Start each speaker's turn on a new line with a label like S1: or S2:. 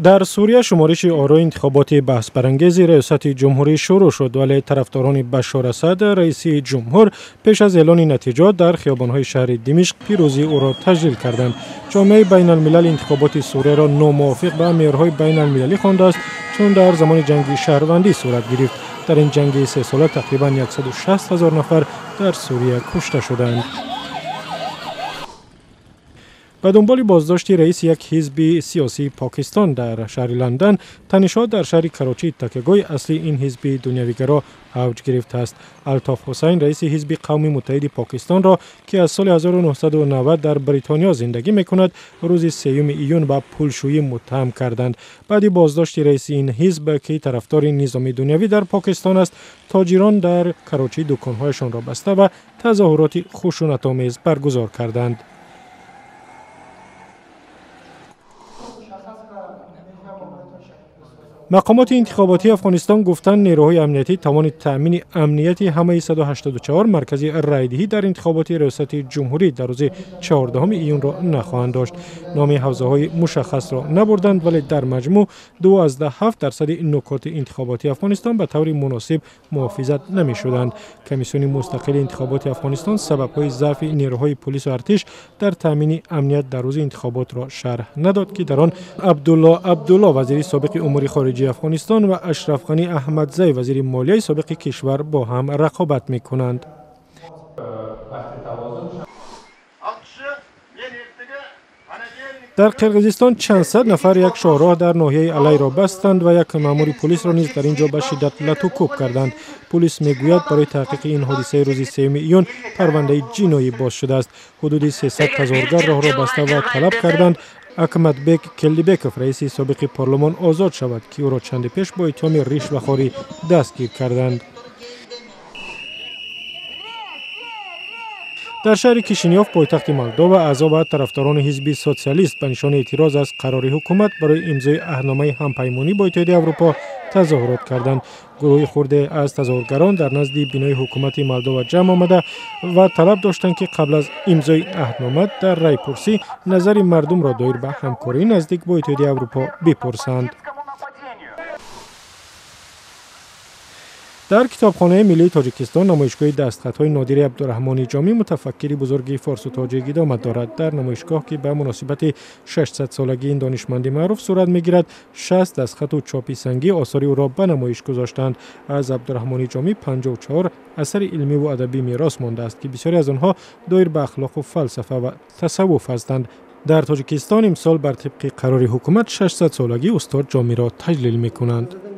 S1: Дар Сурия шумориши орои интихоботи баҳсбарангези раёсати ҷумҳурӣ шурӯъ шуд, вале тарафдорони Башор Асад, раиси ҷумҳур, пеш аз эълони натиҷа дар хиёбонҳои шаҳри Димишқ пирӯзии ӯро таҷлил карданд. Ҷомеаи байналмилал интихоботи Сурияро номувофиқ ба меъёрҳои байналмилалӣ хондааст, чун дар замони ҷанги шаҳрвандӣ сурат гирифт. Дар ин ҷанги сесола тақрибан 160 ҳазор нафар дар Сурия кушта шуданд. Ба дунболи боздошти раиси як ҳизби сиёсии Покистон дар шаҳри Лондон, танишҳо дар шаҳри Карочӣ, такягоҳи аслии ин ҳизби дунявигаро, авҷ гирифтааст. Алтоф Ҳусайн, раиси ҳизби Қавми Муттаҳиди Покистонро, ки аз соли 1990 дар Бритониё зиндагӣ мекунад, рӯзи 3 июн ба пулшӯӣ муттаҳам карданд. Баъди боздошти раиси ин ҳизб, ки тарафдори низоми дунявӣ дар Покистон аст, тоҷирон дар Карочӣ дуконҳояшонро баста ва тазоҳуроти хушунатомез баргузор карданд. Мақомоти интихоботии Афғонистон гуфтанд, нерӯҳои амниятӣ тавони таъмини амнияти ҳамаи 184 маркази райдиҳӣ дар интихоботи раёсати ҷумҳурӣ дар рӯзи 14 июнро нахоҳанд дошт. Номи ҳавзаҳои мушаххасро набурданд, вале дар маҷмӯъ 2,7% нукоти интихоботии Афғонистон ба таври муносиб муҳофизат намешуданд. Комиссиони мустақили интихоботи Афғонистон сабабҳои заъфи нерӯҳои пулису артиш дар таъмини амният дар рӯзи интихоботро шарҳ надод, ки дар он Абдулло Абдулло, вазири собиқи умури хориҷии Афғонистон, ва Ашраф Ғанӣ Аҳмадзай, вазири молияи собиқи кишвар, бо ҳам рақобат мекунанд. Дар Қирғизистон чанд сад нафар як шоҳроҳ дар ноҳияи Алайро бастанд ва як маъмури пулисро низ дар ин ҷо ба шиддат латукӯб карданд. Пулис мегӯяд, барои таҳқиқи ин ҳодисаи рӯзи 3 июн парвандаи ҷиноӣ боз шудааст. Ҳудуди 300 тазоҳургар роҳро баста ва талаб карданд Акмадбек Келдибеков, раиси собиқи парлумон, озод шавад, ки ӯро чанде пеш бо иттиҳоми ришвахорӣ дастгир карданд. Дар шаҳри Кишинёв, пойтахти Молдова, аъзо ва тарафдорони ҳизби социалист ба нишони эътироз аз қарори ҳукумат барои имзои аҳдномаи ҳампаймонӣ бо Иттиҳоди Аврупо тазоҳурот карданд. Гурӯҳи хурде аз тазоҳургарон дар назди бинои ҳукумати Молдова ҷамъ омада ва талаб доштанд, ки қабл аз имзои аҳднома дар райпурсӣ назари мардумро доир ба ҳамкории наздик бо Иттиҳоди Аврупо бипурсанд. Дар китобхонаи миллии Тоҷикистон намоишгоҳи дастхатҳои нодири Абдураҳмони Ҷомӣ, мутафаккири бузурги форсу тоҷик, идома дорад. Дар намоишгоҳ, ки ба муносибати 600-солагии ин донишманди маъруф сурат мегирад, 60 дастхату чопи сангӣ осори ӯро ба намоиш гузоштанд. Аз Абдураҳмони Ҷомӣ 54 асари илмиву адабӣ мерос мондааст, ки бисёре аз онҳо доир ба ахлоқу фалсафа ва тасаввуф ҳастанд. Дар Тоҷикистон имсол бар тибқи қарори ҳукумат 600-солагии устод Ҷомиро таҷлил мекунанд.